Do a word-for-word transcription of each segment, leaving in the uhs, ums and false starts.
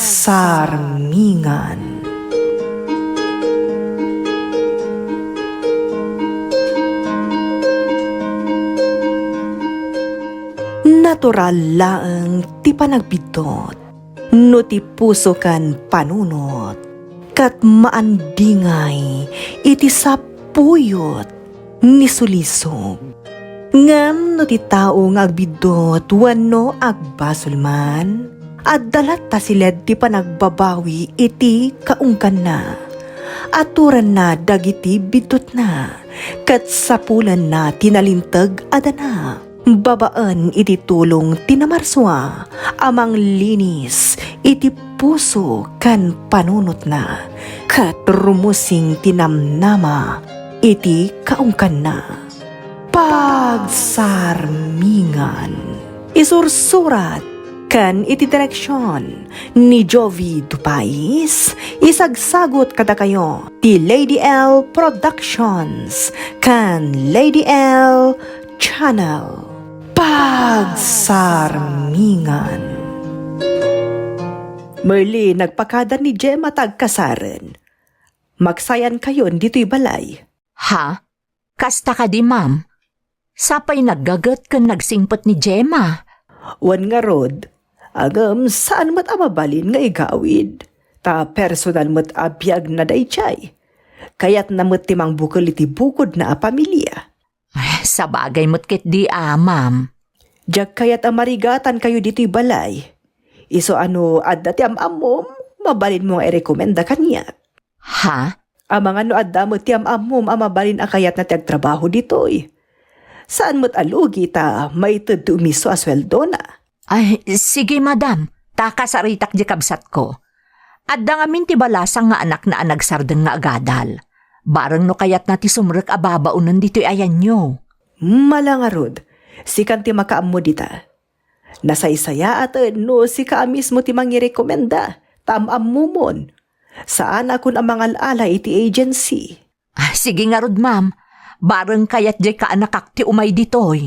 Pagsarmingan. Natural laeng ti panagbiddut no ti puso ken panunot, ket maandingay iti sapuyot ni sulisog. Ngem no ti tao nga agbiddut wenno agbasol man, adda latta siled ti panagbabawi iti kaungganna. Aturanna dagiti biddutna, ket sapulanna ti nalinteg a dana. Babaen iti tulong ti namarsua a manglinis iti puso ken panunotna, ket rumusing ti namnama iti kaungganna. Pagsarmingan. Isursurat ken iti direksion ni Jovi Dupais, isagsagut kadakayo ti Lady L Productions ken Lady L Channel. Pagsarmingan. Merly, nagpakada ni Gemma ta agkasaren. Magsayaankayon ditoy balay. Ha? Kasta kadi, ma'am? Sapay naggaget ken nagsingpet ni Gemma. Wen ngarud, ngem saan met a mabalin nga igawid. Ta personal met a biagna daydiay. Kayatna met ti mangbukel iti bukodna a pamilia. Ay, sabagay met ketdi a, ma'am. Diak kayat a marigatankayo ditoy balay. Isu a no adda ti am-ammom, mabalinmo nga irekomenda kaniak. Ha? Amangan no adda met ti am-ammom a mabalin a kayatna ti agtrabaho ditoy. Saan met a lugi ta maited ti umiso a sueldona. Ay, sige, madam. Ta kasaritak di kabsatko. Adda ngamin ti balasang nga anakna a nagsardeng nga agadal. Bareng no kayatna ti sumrek a babaonen ditoy ayanyo. Mala ngarud, sikan ti makaammo dita. Nasaysayaaten no sika a mismo ti mangirekomenda, ta am-ammomon. Saanakon a mangal-ala iti agency. Ah, sige ngarud, ma'am. Bareng kayat diay kaanakak ti umay ditoy.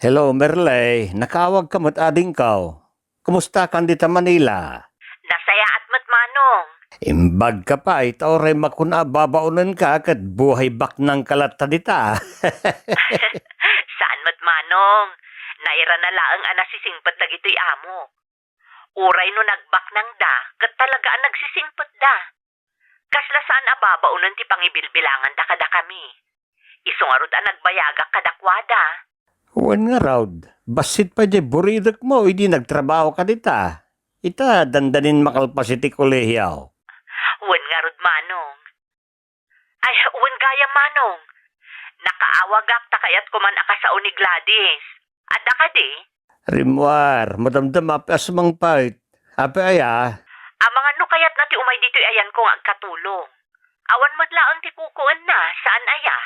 Hello, Merle. Nakaawagka met adingko. Kumustakan dita Manila? Nasayaat met, Manong. Imbagka pay, ta uray makuna a babaonenka ket buhay baknangka latta dita. Saan met, Manong. Nairana laeng a nasisingpet dagitoy amok. Uray no nagbaknangda, ket talaga a nagsisingpetda. Kasla saan a babaonen ti pangibilbilanganda kadakami. Isu ngarud a nagbayagak kadakuada. Wen ngarud, bassit pay diay buridekmo idi nagtrabahoka dita. Ita, dandanin makalpas iti kolehio. Wen ngarud, Manong. Ay, wen gayam, Manong. Nakaawagak ta kayatko man a kasao ni Gladys. Adda kadi? Rimmuar, madamdama apay a sumangpet. Apay aya? Amangan no kayatna ti umay ditoy ayanko nga agkatulong. Awan met laeng ti kukuenna, saan aya?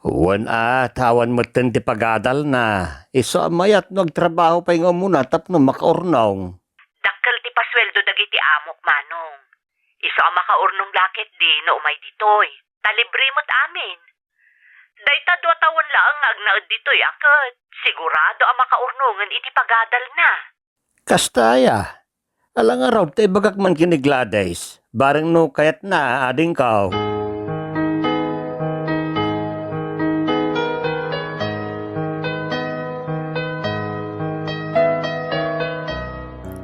Wen a, ta awan metten ti pagadalna. Isu a mayat no agtrabaho pay nga umuna tapno makaurnong. Dakkel ti pasueldo dagiti amok, Manong. Isu a makaurnong la ketdi no umay ditoy. Ta libre met amin. Dayta dua tawen laeng nga agnaed ditoy a ket sigurado a makaurnongen iti pagadalna. Kasta aya? Ala ngarud ta ibagak man ken ni Gladys. Bareng no kayatna, adingko.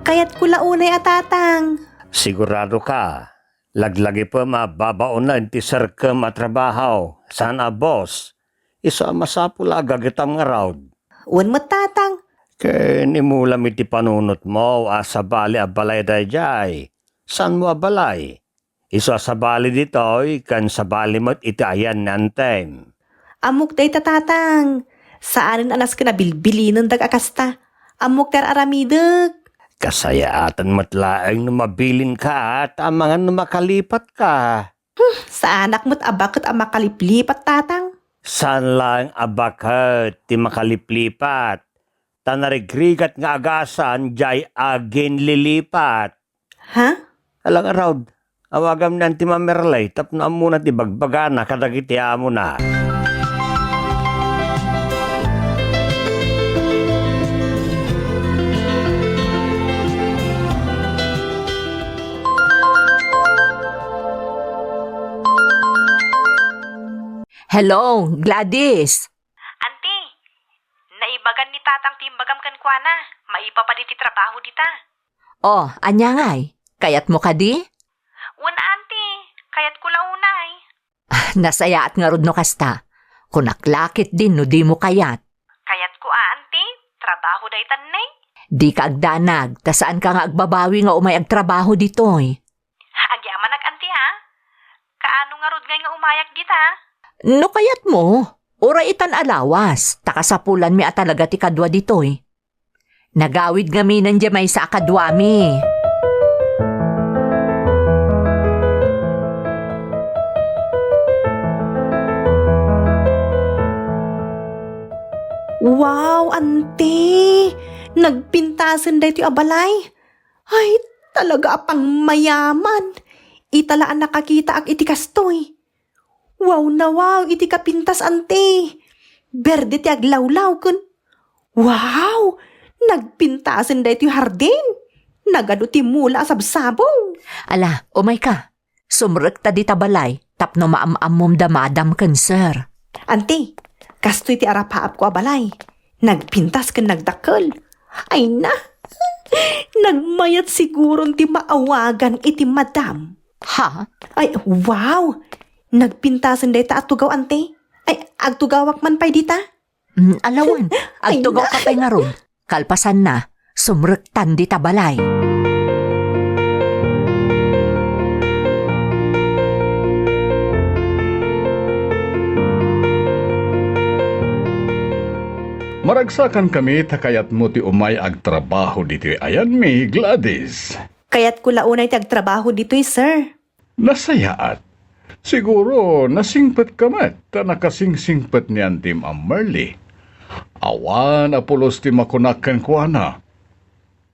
Kayatko la unay a tatang. Sigurado ka? Laglagipem a babaonen ti serkem a trabaho, saan a boss. Isu a masapul a agagetam ngarud. Wen met, tatang. Ken imulam iti panunotmo a sabali a balay daydiay. Saanmo a balay? Isu a sabali ditoy, ken sabali met iti ayan ni Antem. Ammok dayta, tatang. Saanen a nasken a bilbilinendak a kasta. Ammok ti ar-aramidek. Kasayaatan met laeng no mabilinka, ta amangan no makalipatka. Hmm, saanak met a baket a makaliplipat, tatang. Saan laeng a baket ti makaliplipat, ta narigrigat nga agasan diay aginlilipat. Ha? Ala ngarud, awagam ni Auntie Mamerlay tapno ammona ti bagbagana kadagiti amona. Hello, Gladys. Auntie, naibagan ni Tatang ti imbagam kenkuana. Maipapan iti trabaho dita. Oh, ania ngay? Kayatmo kadi? Wen, Auntie. Kayatko la unay. Ah, nasayaat ngarud no kasta. Kunak la ketdin no dimo kayat. Kayatko a, Auntie. Trabaho daytan ne. Dika agdanag, ta saanka nga agbabawi nga umay agtrabaho ditoy. Agyamanak, Auntie, ha? Kaano ngarud ngay nga umayak dita? No kayatmo, uray itan a lawas, ta kasapulanmi a talaga ti kadua ditoy. Nagawid ngamin diay maysa a kaduami. Wow, Auntie! Nagpintasen daytoy a balay. Ay, talaga a pangmayaman. Ita la a nakakitaak iti kastoy. Wow na wow iti kapintas, Auntie. Berde ti aglawlaw ken, wow! Nagpintasen daytoy hardin. Nagadu ti mula a sabsabong. Ala, umayka. Sumrekta dita balay tapno maam-ammom da Madam ken Sir. Auntie, kastoy ti arapaapko a balay. Nagpintas ken nagdakkel. Ay na! Nagmayat siguron ti maawagan iti Madam. Ha? Ay, wow! Nagpintasen dayta a tugaw, Auntie. Ay, agtugawak man pay dita? Mm, ala wen, agtugawka pay ngarud. Kalpasanna, sumrektan dita balay. Maragsakankami ta kayatmo ti umay agtrabaho ditoy ayanmi, Gladys. Kayatko la unay ti agtrabaho ditoy, sir. Nasayaat. Siguro, nasingpetka met ta nakasingsingpet ni Antim a Merly. Awan a pulos ti makunak kenkuana.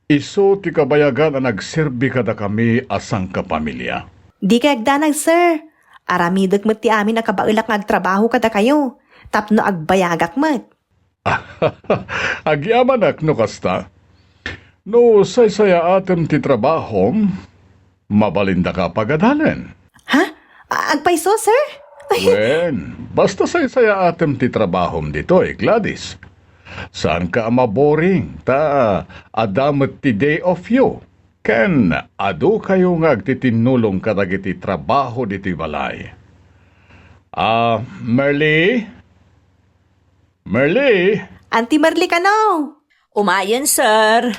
Isu ti kabayagan a nagserbi kadakami a sangkapamilia. Dikay agdanag, sir. Aramidek met ti amin a kabaelak nga agtrabaho kadakayo, tapno agbayagak met. Agyamanak no kasta. No saysayaatem ti trabahom, mabalindaka pagadalen. Ha? A-, agpayso, sir? Wen, basta saysayaatem ti trabahom ditoy, Gladys. Saanka a maboring, ta adda met ti day off yo. Ken adu kayo nga agtitinnulong kadagiti trabaho ditoy balay. Ah, Merly? Merly? Anti Merly kano? Umayen, sir.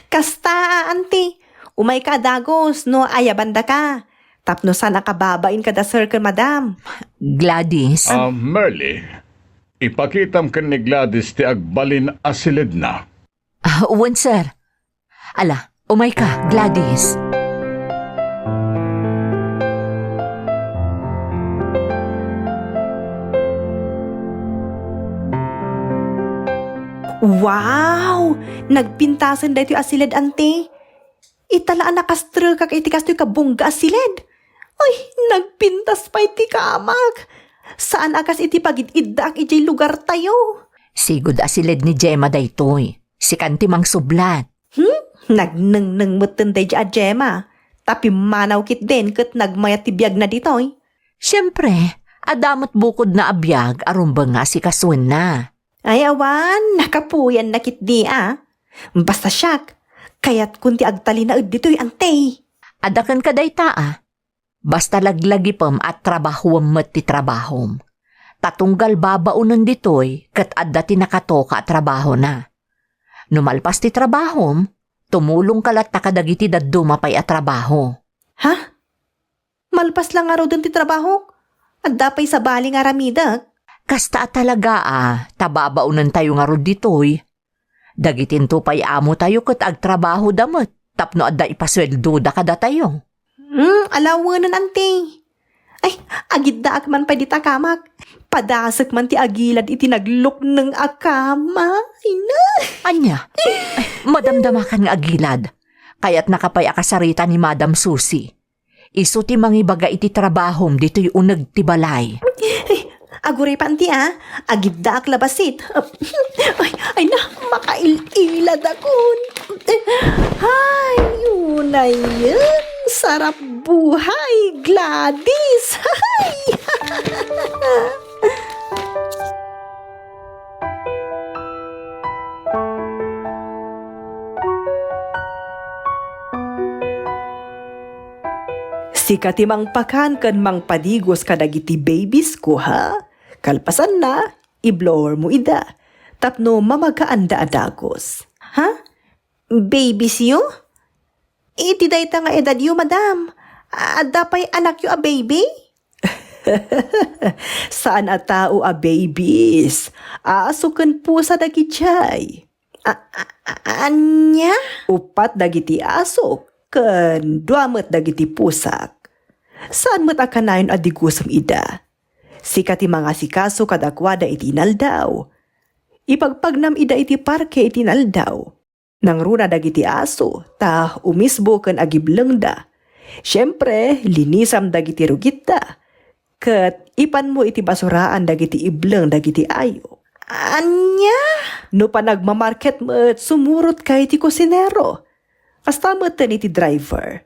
Kasta, Anti. Umayka a dagus no ayabandaka. Tapno saan a kababain kada sir ken madam. Gladys? Ah, Merly, ipakitam ken ni Gladys ti agbalin a siledna. Ah, wen, sir. Ala, umayka, Gladys. Wow! Nagpintasen daytoy a siled, Anti. Ita la a nakastrekak iti kastoy kabungga a siled. Ay, nagpintas pay ti kamak. Saan a kas iti pagid-iddaak idiay lugartayo. Sigud a siled ni Gemma daytoy. Sikan ti mangsublat. Hmm? Nagnengneng metten daydiay a Gemma. Ta pimmanaw ketdin ket nagmayat ti biagna ditoy. Siempre, adda met bukodna a biag a rumbeng nga asikasoenna. Ay, awan, nakapuyanna ketdi a. Basta siak, kayatkon ti agtalinaed ditoy, Anti. Adda kenka dayta a. Basta laglagipem a trabahuem met ti trabahom. Ta tunggal babaonen ditoy ket adda ti nakatoka a trabahona. No malpas ti trabahom, tumulongka latta kadagiti dadduma pay a trabaho. Ha? Malpas la ngaruden ti trabahok? Adda pay sabali nga aramidek? Kasta a talaga a, ta babaonentayo ngarud ditoy. Dagitinto pay amotayo ket agtrabahoda met tapno adda ipasueldoda kadatayo. Hmm, alawenen, Anti. Ay, agiddaak man pay dita kamak. Padasek man ti agilad iti naglukneng a kama. Ay na! Ania? Ay, madamdamakan nga agilad. Kayatnaka pay a kasarita ni Madam Susi. Isu ti mangibaga iti trabahom ditoy uneg ti balay. Ay, aguray pa anti, a. Agiddaak la bassit. Ay, ay na, makail-iladakon. Ay, unayen, sarap buhay, Gladys. Ay! Sika ti mangpakan ken mangpadigos kadagiti babies ko, ha? Kalpasanna, i-blower mo ida, tapno mamagaanda a dagos. Ha? Babies yo? Iti dayta nga edad yo, madam, adda pay anak yo a baby? Saan a tao a babies. Aso ken pusa dagijay. A-, a-, a-, ania? Uppat dagiti aso, ken dua met dagiti pusak. Saan met a kanayon a digosem ida. Sika ti mangasikaso kadakuada iti inaldaw. Ipagpagnam ida iti parke iti inaldaw. Nangruna dagiti aso, ta umisbo ken agiblengda. Siempre, linisam dagiti rugitta. Ket ipanmo iti basuraan dagiti ibleng dagiti ayo. Ania? No panagmamarket met, sumurotka iti kusinero. Kasta metten iti driver.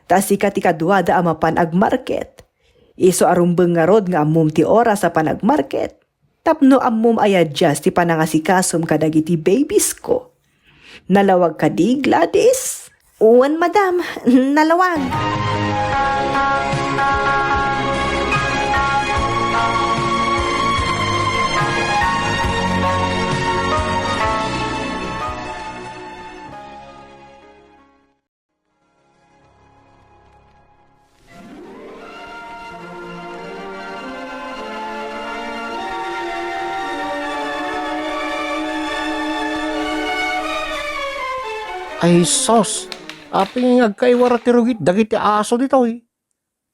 Ta sika ti kaduada a mapan agmarket. Isu a rumbeng ngarud nga ammom ti oras a panagmarket. Tapno ammom a yadias ti panangasikasom kadagiti babies ko. Nalawag kadi, Gladys? Wen, madam, nalawag. Ay sus! Apay nga agkaiwara ti rugit dagiti aso ditoy?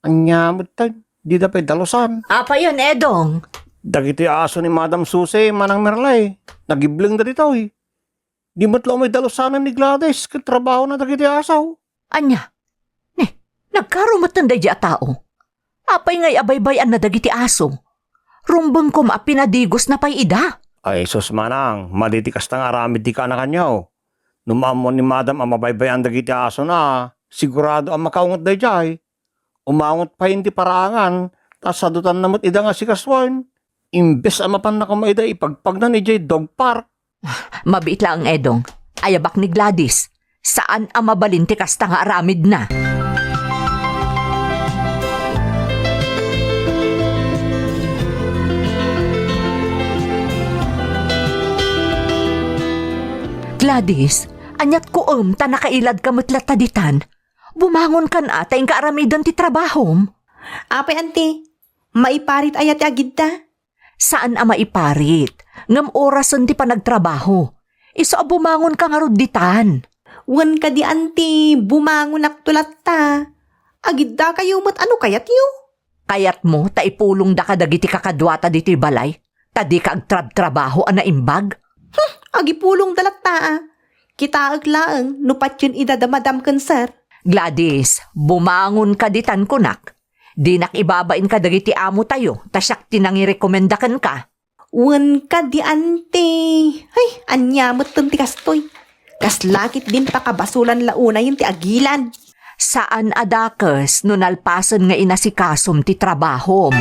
Ania metten, dida pay dalusan. Apayen, Edong? Dagiti aso ni Madam Susi, Manang Merlay, nagiblengda ditoy. Di met la umay dalusanen ni Gladys ket trabahona dagiti aso. Ania? Ni, nagkaro metten daydi a tao. Apay ngay a baybay-anna dagiti aso? Rumbengkom a pinadigosna pay ida. Ay sus, manang, madi ti kasta nga aramid ti kaanakanyo. No maammo ni madam a mabaybay-an dagiti asona, sigurado a makaungot daydiay. Umangot pay iti paraangan, ta sadutanna met ida nga sikasuen. Imbes a mapanna koma ida ipagpagnan idiay dog park. Mabiit laeng, Edong. Ayabak ni Gladys. Saan a mabalin ti kasta nga aramidna. Gladys, aniat kuem ta nakailadka met latta ditan? Bumangonkan a ta inka aramiden ti trabahom. Apay, anti, maiparit aya ti agidda? Saan a maiparit, ngem orasen ti panagtrabaho. Isu a bumangonka ngarud ditan. Wen kadi, anti, bumangonakto latta. Agiddakayo met a no kayatyo. Kayatmo ta ipulongda kadagiti kakaduata ditoy balay, ta dika agtrabtrabaho a naimbag? Hmm, agipulongda latta a. Kitaek laeng no patien ida da madam ken sir. Gladys, bumangonka ditan kunak. Dinak ibabain kadagiti amotayo, ta siak ti nangirekomenda kenka. Wen kadi, anti. Ay, ania metten ti kastoy? Kasla ketdin pakabasulan la unayen ti agilad. Saan a dakes no nalpasen nga inasikasom ti trabahom.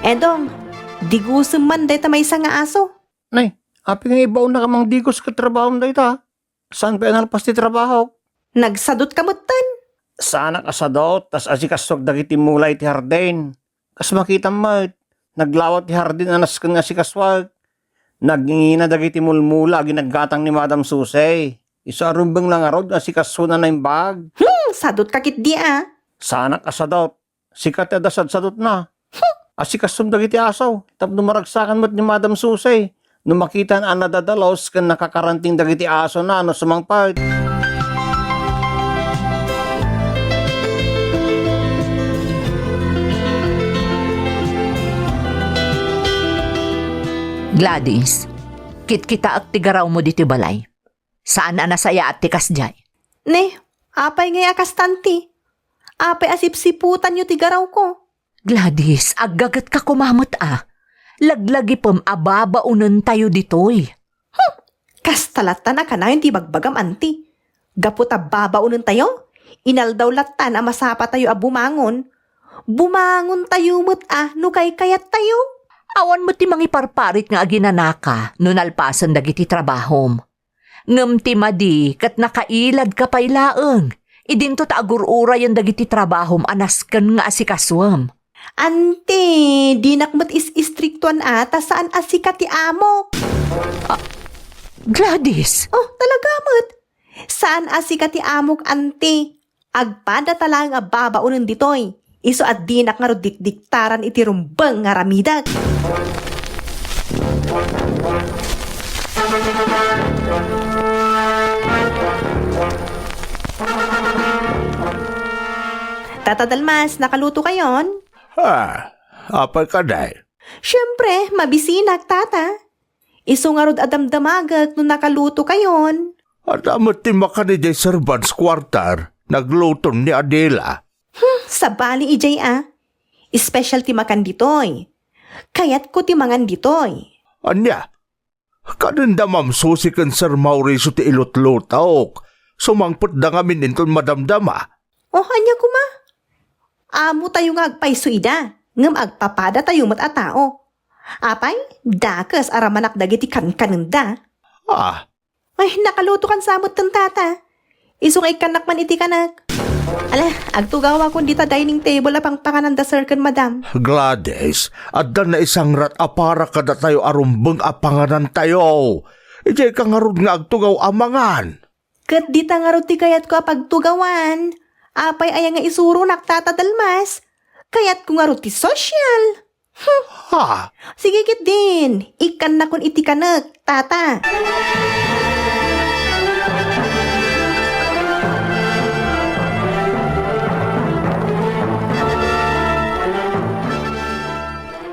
Edong, digosem man dayta maysa nga aso. Nay, apay nga ibaonnaka mangdigos ket trabahom dayta? Saan pay a nalpas ti trabahok? Nagsadutka metten. Saanak a sadut, ta asikasuak dagiti mula iti hardin. Kas makitam met, naglawa ti hardin a nasken nga asikasuak. Nagngina dagiti mulmula a ginaggatang ni Madam Susi. Isu a rumbeng la ngarud nga asikasona naimbag. Hmm, sadutka ketdi a. Saanak a sadut. Sika ti adda sadsadutna. Asikasom dagiti aso, tapno maragsakan met ni Madam Susi. no makitan a nadadalus ken nakakaranting dagiti asona no sumangpet. Gladys, kitkitaek ti garawmo ditoy balay. Saan a nasayaat ti kasdiay. Ne, apay ngay a kasta, anti? Apay a sipsiputanyo ti garawko? Gladys, aggagetka koma met a. Laglagipem a babaonentayo ditoy. Hm! Kasta lattan a kanayon ti bagbagam, anti. Gapu ta babaonentayo, inaldaw lattan a masapatayo a bumangon. Bumangontayo met a no kaykayattayo. Awan met ti mangiparparit nga aginanaka no nalpasen dagiti trabahom. Ngem ti madi ket nakailadka pay laeng. Idinto ta agur-urayen dagiti trabahom a nasken nga asikasuem. Anti, dinak met is-istriktuan a ta saan a sika ti amok. Ah, Gladys! Oh, talaga met. Saan a sika ti amok, anti. Agpadata laeng a babaonen ditoy. Isu a dinak ngarud dikdiktaran iti rumbeng nga aramidek. Tata Dalmas, nakaluto kayon? Ha? Apay kadi? Siyempre, mabisinak, Tata. Isu ngarud a damdamagek no nakaluto kayon. Adda met ti makan idiay servants' quarter, nagluton ni Adela. Hmm, sabali idiay a. Special ti makan ditoy. Kayatko ti mangan ditoy. Ania? Kanenda Ma'am Susi ken Sir Mauricio ti ilutlutok. Sumangpetda ngamin inton madamdama. Oh, ania koma? Amotayo nga agpayso ida, ngem agpapadatayo met a tao. Apay, dakes a ramanak dagiti kankanenda. Ah. Ay, nakalutokan sa met ten, Tata. Isu nga ikkannak man iti kanek. Ala, agtugawakon dita dining table a pangpangananda, Sir ken Madam. Gladys, adda naisangrat a para kadatayo a rumbeng a panganantayo. Idiayka ngarud nga agtugaw a mangan. Ket dita ngarud ti kayatko a pagtugawan. Apay aya nga isuronak, Tata Dalmas? Kayatko ngarud ti sosyal. Hmm. Ha? Sige ketdin, ikkannakon iti kanek, Tata.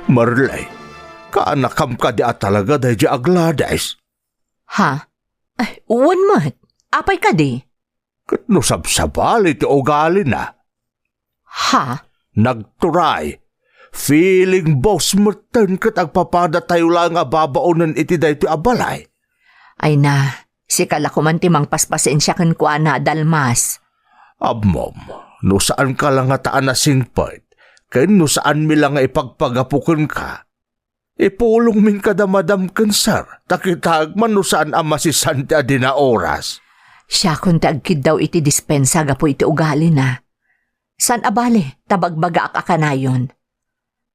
Marley, kaanakam kadi a talaga daydi a Gladys? Ha? Ay, wen met. Apay kadi? Ket no sabsabali ti ugalina. Ha? Nagturay. Feeling boss metten ket agpapadatayo laeng a babaonen iti daytoy a balay. Ay na, sika la koman ti mangpaspasensia kenkuana, Dalmas. Ammom, no saanka la ngata a nasingpet, ken no saanmi la nga ipagpagapu kenka, ipulongmin kada madam ken sir, ta kitaek man no saan a masisan ti adi na oras. Siakon ti agkiddaw iti dispensa gapu iti ugalina. Saan a bale, ta bagbagaak a kanayon.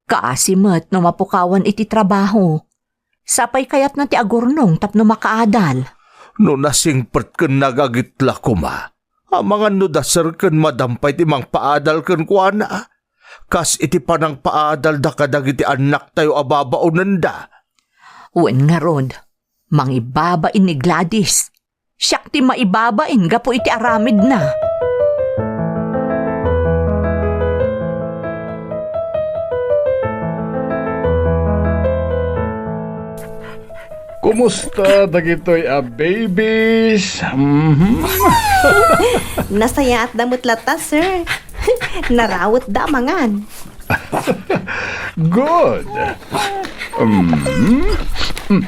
Kaasi met no mapukawan iti trabaho. Sapay kayatna ti agurnong tapno makaadal. No nasingpet ken nagagitla koma, amangan no da sir ken madam pay ti mangpaadal kenkuana. Kas iti panangpaadalda kadagiti annaktayo a babaonenda. Wen ngarud, mangibabain ni Gladys. Siak ti maibabain gapu iti aramidna. Kumusta dagitoy a babies? Mhm. Nasayaatda met latta, sir. Narawetda a mangan. Good. Mhm. Mm.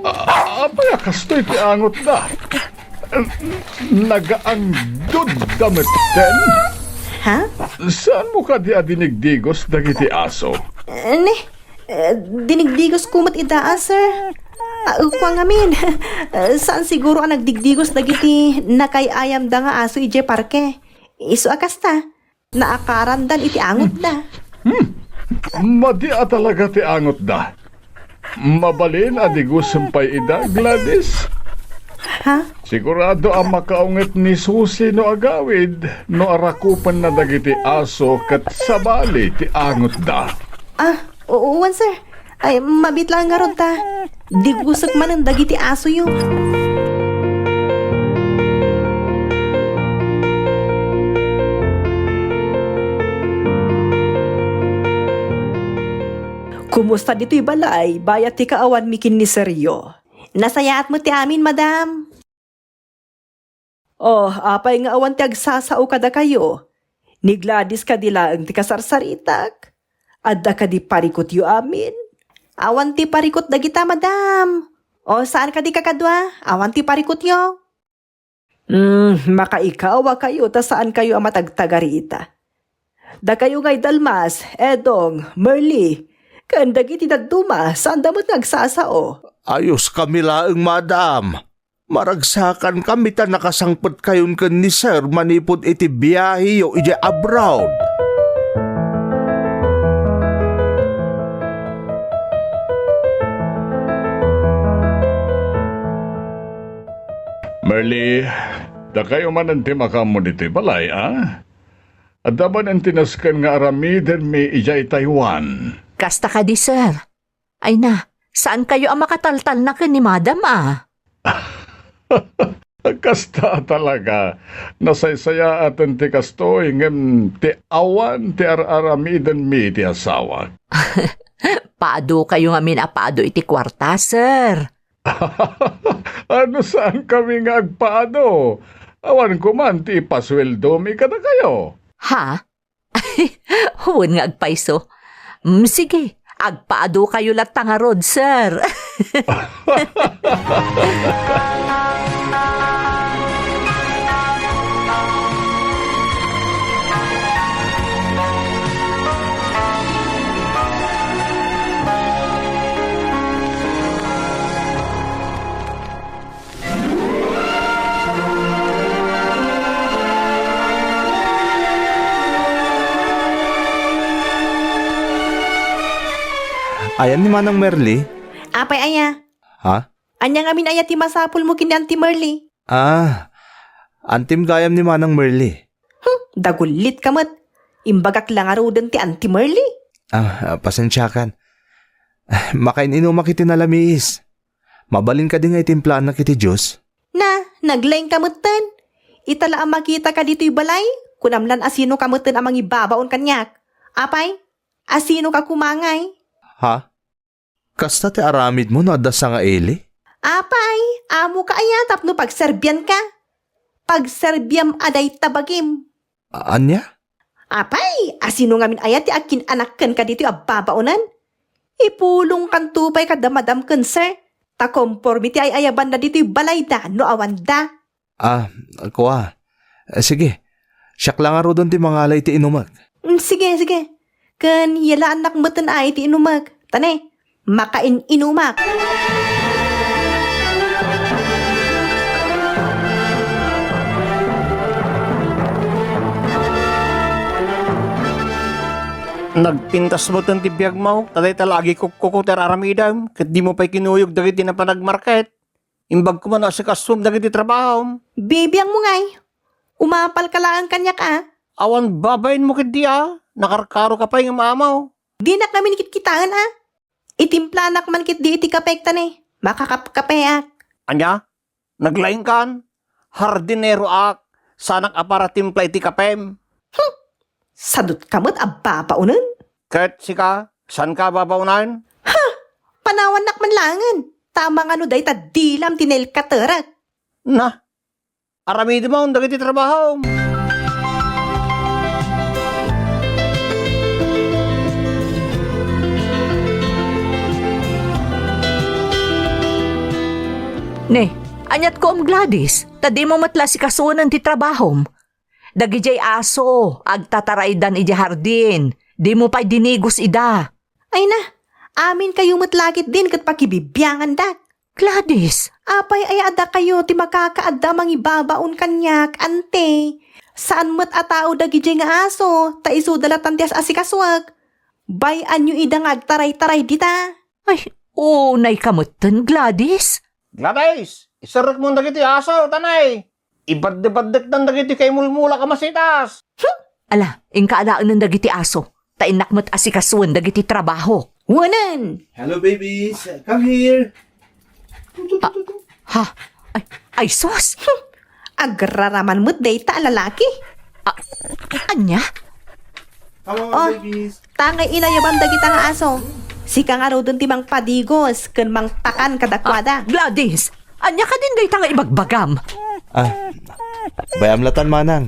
Ah, apay a kastoy ti angotda? Nagaangdodda metten? Ha? Saanmo kadi a dinigdigos dagiti aso? Ne, eh, dinigdigosko met ida, ah, sir. Ah, kua ngamin. Eh, saan siguro a nagdigdigos dagiti nakay-ayamda nga aso idiay parke. Isu a kasta, naakarandan iti angotda. Hmm. Madi a talaga ti angotda. Mabalin a digosen pay ida, Gladys. Ha? Sigurado a makaunget ni Susi no agawid no arakupenna dagiti aso ket sabali ti angotda. Ah, u-, uwan, sir. Ay, mabiit laeng ngarud ta. Digusek manen dagiti asoyo. Kumusta ditoy balay, bayat ti kaawanmi ken ni Sergio? Nasayaat met ti amin, madam. Oh, apay nga awan ti agsasao kadakayo? Ni Gladys kadi laeng ti kasarsaritak? Adda kadi parikutyo amin? Awan ti parikut dagita, madam. O, saan kadi kakadua? Awan ti parikutyo? Hmm, makaikaw a kayo ta saan kayo a matagtagarita. Dakayo ngay Dalmas, Edong, Merly, ken dagiti dadduma, saanda met nga agsasao. Ayos kami laeng, madam. Maragsakan kami ta nakasangpet kayon ken ni Sir manipud iti biaheyo idiay abroad. Merly, dakayo manen ti makaammo ditoy balay, a? Adda manen ti nasken nga aramidenmi idiay Taiwan. Kasta kadi, sir. Ay na, saan kayo a makataltalna ken ni madam, a? Kasta talaga. Nasaysayaaten ti kastoy, ngem ti awan ti ar-aramidenmi ti asawak. Paado kayo ngamin a paado iti kuarta, sir. Ano saan kami nga agpaado? Awan ko man ti ipasueldomi kadakayo. Ha? Wen nga agpayso. Mm, sige, agpaado kayo latta ngarud, sir. Ayan ni Manang Merly? Apay aya? Ha? Ania ngamin aya ti masapulmo ken ni Auntie Merly? Ah, antim gayam ni Manang Merly. Hmm, dagullit ka met. Imbagak la ngaruden ti Auntie Merly. Ah, ah, pasensiakan. Ah, makain-inumak iti nalamiis. Mabalin kadi nga itimplaannak iti juice? Na, naglaing ka metten. Ita la a makita ka ditoy balay, kunam lan a sino ka metten a mangibabaon kaniak. Apay, a sino ka koma ngay? Ha? Kasta ti aramidmo no adda sangaili? Apay, amo ka aya tapno pagserbian ka? Pagserbiam a dayta bagim. A-, ania? Apay, a sino ngamin aya ti agkin-anak kenka ditoy a babaonen? Ipulongkanto pay kada madam ken sir, ta komporme ti ay-ayabanna ditoy balayda no awanda. Ah, kua. Eh, sige, siak la ngaruden ti mangala iti inumek. Mm, sige, sige. Ken yalaannak metten a iti inumek. Ta ne, makain-inumak. Nagpintas metten ti biagmo, ta dayta la agikukkuko ti ar-aramidem, ket dimo pay kinuyog dagiti napan agmarket. Imbag koma no asikasuem dagiti trabahom. Bibiangmo ngay. Umapalka laeng kaniak a. Awan babainmo ketdi a. Nakarkaroka pay nga maamaw. Dinak ngamin kitkitaen a. Itimplanak man ketdi iti kapek ta ne, makakapkapeak. Ania? Naglaingkan? Hardineroak, saanak a para timpla iti kapem. Hmm. Sadutka met a babaonen? Ket sika, saanka a babaonen? Ha! Panawannak man laengen, ta mangano dayta dilam ti nailkaterek. Na, aramidem dagiti trabahom. Ne, aniat ko, Gladys, ta dimo met la sikasuenen ti trabahom. Dagidiay aso, agtataraydan idiay hardin, dimo pay dinigos ida. Ay na, aminkayo met la ketdin ket pakibibiangandak. Gladys! Apay aya a dakayo ti makakaadda a mangibabaon kaniak, ante? Saan met a tao dagidiay nga aso, ta isuda latan ti as-asikasuek. Bay-anyo ida nga agtaray-taray dita. Ay, unay ka metten, Gladys. Gladys, iserrekmon dagiti aso, tanay. Ibaddebaddekdan dagiti kaimulmulak a masitas. Hmm? Ala, inka alaenen dagiti aso, ta innak met asikasuen dagiti trabaho. Wenen! Hello, babies. Come here. Ha? Ay, ay, sus! Agraraman met dayta a lalaki. Ah, ania? Come on, oh, babies. Tangay inayabam dagita nga aso. Sika ngaruden ti mangpadigos ken mangtakan kadakuada. Ah, Gladys! Ania kadin dayta nga ibagbagam? Ah, bay-am latan, manang.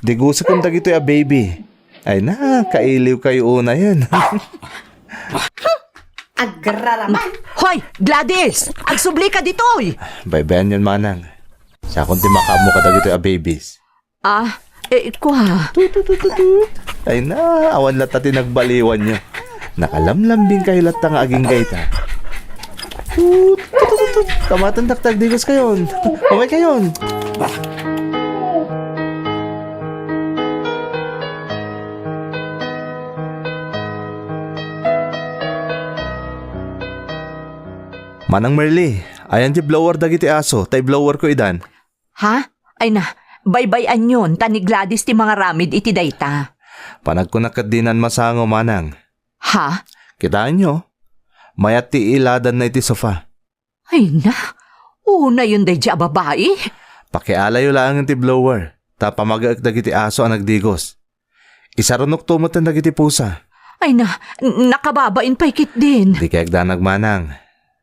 Digosek dagitoy a baby. Ay na, kailiw kayo unayen. Agraraman. Hoy, Gladys! Agsubli ka ditoy! Baybayan yon, manang. Siakon ti makaammo kadagitoy a babies. Ah, eh, kua. Ay na, awan latta ti nagbaliwan nyo. Nakalamlambing kayo latta nga agingga ita. Tut, tut, tut, tut. Kamaten dakta, agdigos kayon. Away kayon. Manang Merly, ayan ti blower dagiti aso, tay blower ko idan. Ha? Ay na, baybay-anyon, ta ni Gladys ti mangaramid iti dayta. Panagkunak ket dinan masango, manang. Ha? Kitaenyo, mayat ti iladanna iti sofa. Ay na, unayon daydi a babai? Pakialayo laengen ti blower, ta pamagaek dagiti aso a nagdigos. Isarunokto metten dagiti pusa. Ay na, n-, nakababain pay ketdin. Di kayagdanag, manang.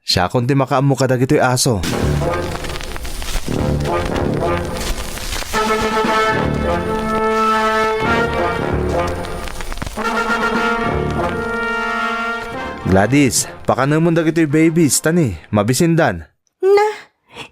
Siakon ti makaammo kadagitoy aso. Gladys, pakanemon dagitoy babies, tani, mabisindan. Na,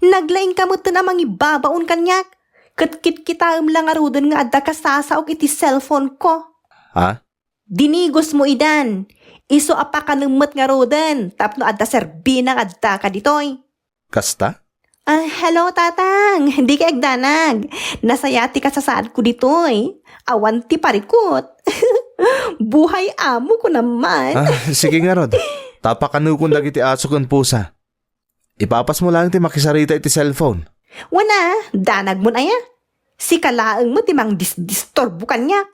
naglaingka metten a mangibabaon kaniak. Ket kitkitaem la ngaruden nga adda kasasaok iti cellphone ko. Ha? Dinigos mo idan. Isu a pakanem met ngaruden tapno adda serbina nga adda kaditoy. Kasta? Ah, hello, Tatang. Di kay agdanag. Nasaya ti kasasaadko ditoy. Awan ti parikut. Buhay amo ko naman. Ah, sige ngarud. Ta pakanekon dagiti aso ken pusa. Ipapasmo laeng ti makisarita iti cellphone. Wana, danagmon aya? Sika laeng met ti mangdisdisturbo kaniak.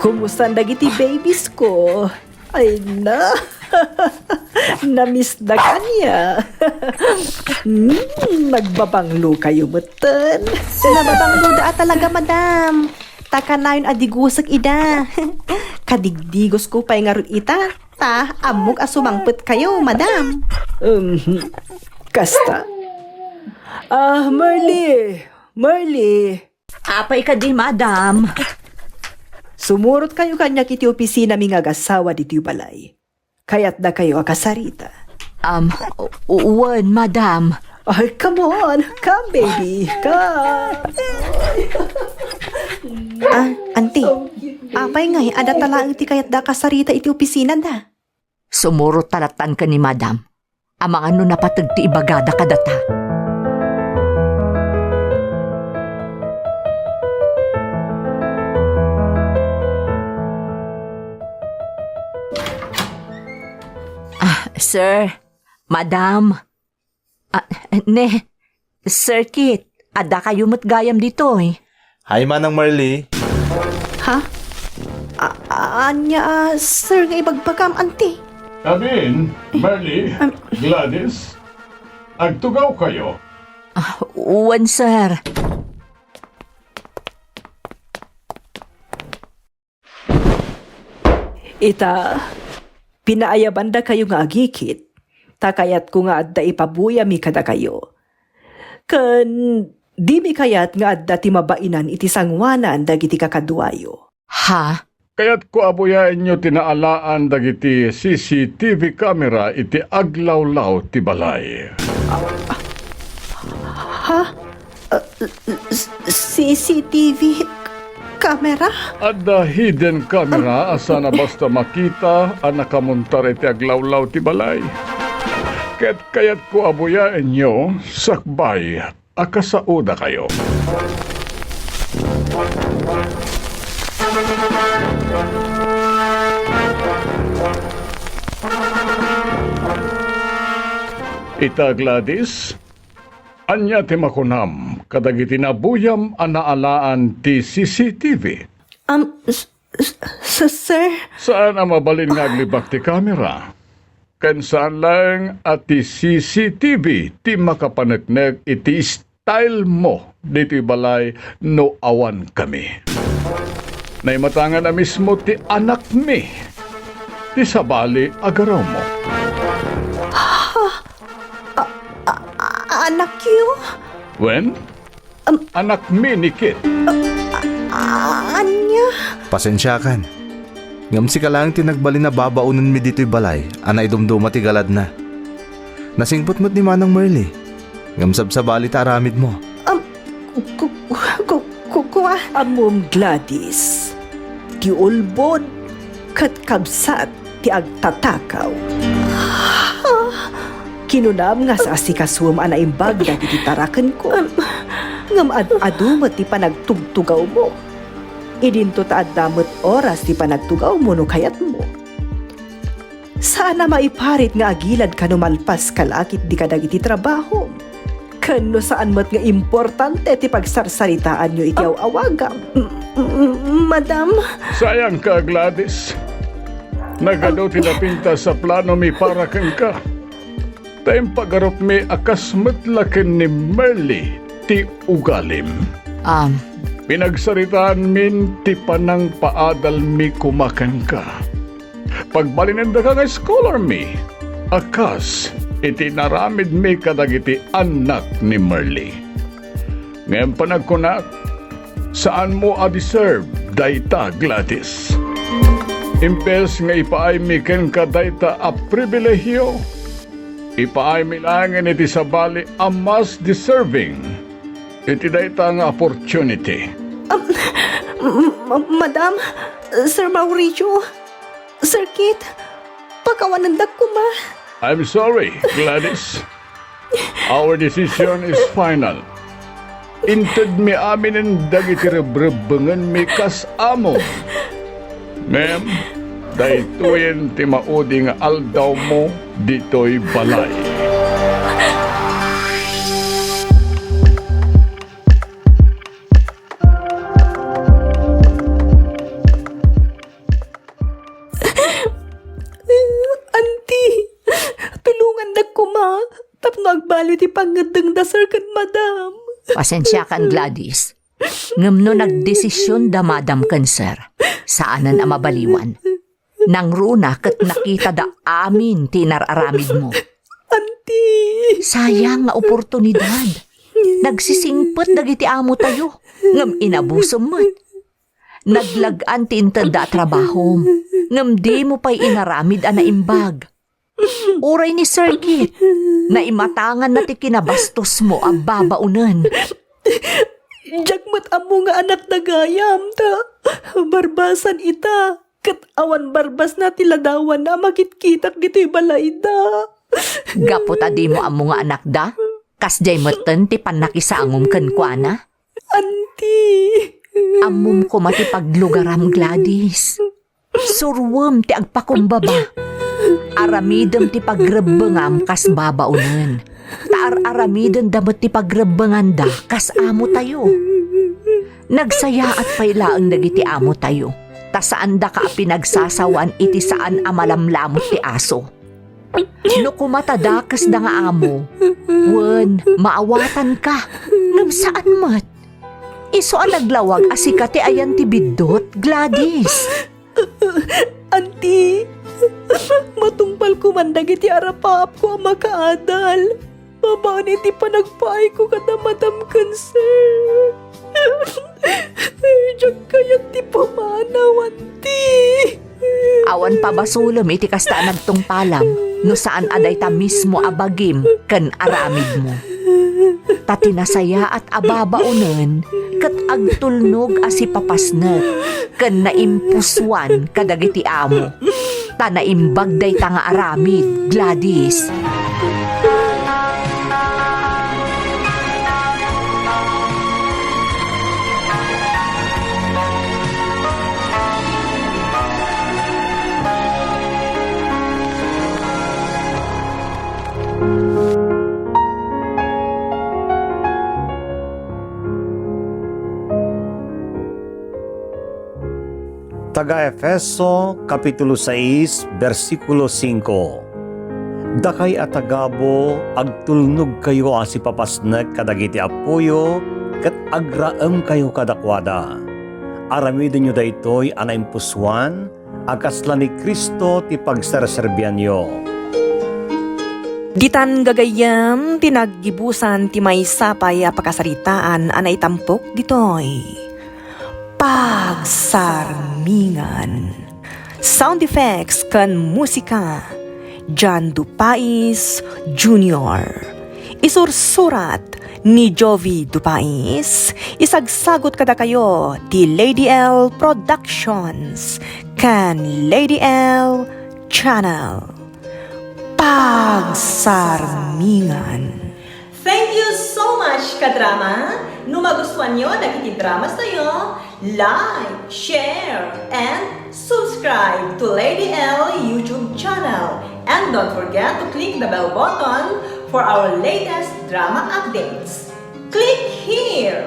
Kumusta dagiti babies ko? Ay na. Namisda kaniak. Mm, nagbabanglo kayo metten. Nababangloda a talaga, madam. Ta kanayon a digosek ida. Kadigdigos ko pay ngarud ita, ta ammok a sumangpet kayo, madam. Um, kasta. Ah, Merly, Merly. Apay kadi, madam? Sumurot kayo kaniak iti opisina mi nga agasawa ditoy balay. Kayatda kayo a kasarita. Um, u-, wen, madam. Ay, come on. Come, baby. Come. Ah, auntie. Apay ngay, adda ta laeng ti kayatda a kasarita iti opisinada. Sumurot ta lattan ken ni madam. Amangan no napateg ti ibagada kadata. Ah, sir, madam. Ah, ne, Sir Kit, adda kayo met gayam ditoy. Hi, Manang Marley. Ha? A-, a-, ania, ah, sir, nga ibagbagam, anti? Abin, Marley, Am- Gladys, agtugaw kayo. Ah, wen, sir. Ita, pinaayabandakayo nga agikit, ta kayatko nga adda ipabuyami kadakayo. Ken dimi kayat nga adda ti mabainan iti sanguanan dagiti kakaduayo. Ha? Kayatko a buyaenyo ti naalaan dagiti C C T V camera iti aglawlaw ti balay. Ha? Uh, s-, C C T V camera? Adda hidden camera a saan a basta makita a nakamontar iti aglawlaw ti balay. Ket kayatko a buyaenyo sakbay a kasaodakayo. Ita, Gladys, Ania ti makunam kadagiti nabuyam a naalaan ti C C T V? Um, s-, s-, s-, sir? Saan a mabalin nga aglibak ti kamera? Ken saan laeng a ti C C T V ti makapaneknek iti style mo ditoy balay no awan kami. Naimatangan a mismo ti anakmi ti sabali a garawmo. A-, a-, a-, anakyo? Wen? Am- Anakmi ni Kit. A-, ania? Pasensiakan. Ngem sika laeng ti nagbalin a babaonenmi ditoy balay a naidumduma ti galadna. Nasingpet met ni Manang Merly. Ngem sabsabali ta aramidmo. Am, ku-, ku-, ku-, kua? Ammom, Gladys. Ti ulbod ket kabsat ti agtatakaw. Kinunam nga saasikasuem a naimbag dagiti tarakenko. Ngem ad-adu met ti panagtugtugawmo. Idinto ta adda met oras ti panagtugawmo no kayatmo. Saan a maiparit nga agiladka no malpaska la ketdi kadagiti trabahom. Ken no saan met nga importante ti pagsarsaritaanyo iti aw-awagam. M-, m-, madam? Sayangka, Gladys. Nagadu ti napintas a planomi para kenka. Ta impagarupmi a kas met la ken ni Merly ti ugalim. Am. Pinagsaritaanmin ti panangpaadalmi koma kenka. Pagbalinendaka nga scholarmi, a kas iti inaramidmi kadagiti annak ni Merly. Ngem panagkunak, saanmo a deserve dayta, Gladys. Imbes nga ipaaymi kenka dayta a pribilehio, ipaaymi laengen iti sabali a mas deserving iti dayta nga opportunity. Um, m-, m-, madam, Sir Mauricio, Sir Kit, pakawanendak koma. I'm sorry, Gladys. Our decision is final. Intedmi aminen dagiti rebrebbengenmi kas amo. Ngem, daytoyen ti maudi nga aldawmo ditoy balay. Auntie, tulongandak koma tapno agbaliw ti pangngeddengda, sir, ken madam. Pasensiakan, Gladys. Ngem no nagdesisionda madam ken sir, saanen a mabaliwan. Nangruna ket nakitada amin ti inar-aramidmo. Auntie! Sayang nga oportunidad. Nagsisingpet dagiti amotayo, ngem inabusom met. Naglag-an ti intedda a trabahom, ngem dimo pay inaramid a naimbag. Uray ni Sir Kit, naimatanganna ti kinabastosmo a babaonen. Diak met ammo nga anakda gayam, ta barbasan ita, ket awan barbasna ti ladawanna a makitkitak ditoy balayda. Gapu ta dimo ammo nga anakda, kasdiay metten ti pannakisangom kenkuana. Auntie! Ammom koma ti paglugaram, Gladys. Suroem ti agpakumbaba. Aramidem ti pagrebbengam kas babaonen. Ta ar-aramidenda met ti pagrebbenganda kas amotayo. Nagsayaat pay laeng dagiti amotayo, ta saandaka a pinagsasawan iti saan a malamlamut ti aso. No koma ta dakesda nga amo, wen, maawatanka, ngem saan met. Isu a naglawag a sika ti ayan ti biddut, Gladys. Auntie, matungpal koman dagiti arapaapko a makaadal. Babaen iti panagpaayko kada madam ken sir. Diak kayat ti pumanaw, auntie. Awan pabasolem iti kasta a nagtungpalam, no saan a dayta mismo a bagim ken aramidmo. Ta ti nasayaat a babaonen ket agtulnog a sipapasnek ken naimpusuan kadagiti amo. Ta naimbag dayta nga aramid, Gladys. Taga-Efeso, Kapitulo sais, bersikulo singko. Dakay a tagabu, agtulnogkayo a sipapasnek kadagiti appoyo ket agraemkayo kadakuada. Aramidenyo daytoy a naimpusoan a kasla ni Cristo ti pagserserbianyo. Ditan gagayyem ti naggibusan ti maysa pay a pakasaritaan a naitampok ditoy. Pagsarmingan. Sound effects ken musika, John Dupais Junior. Isursurat ni Jovi Dupais. Isagsagot kadakayo ti Lady L Productions ken Lady L Channel. Pagsarmingan. Thank you so much, kadrama! No magustuanyo dagiti dramas tayo, like, share, and subscribe to Lady L YouTube channel. And don't forget to click the bell button for our latest drama updates. Click here!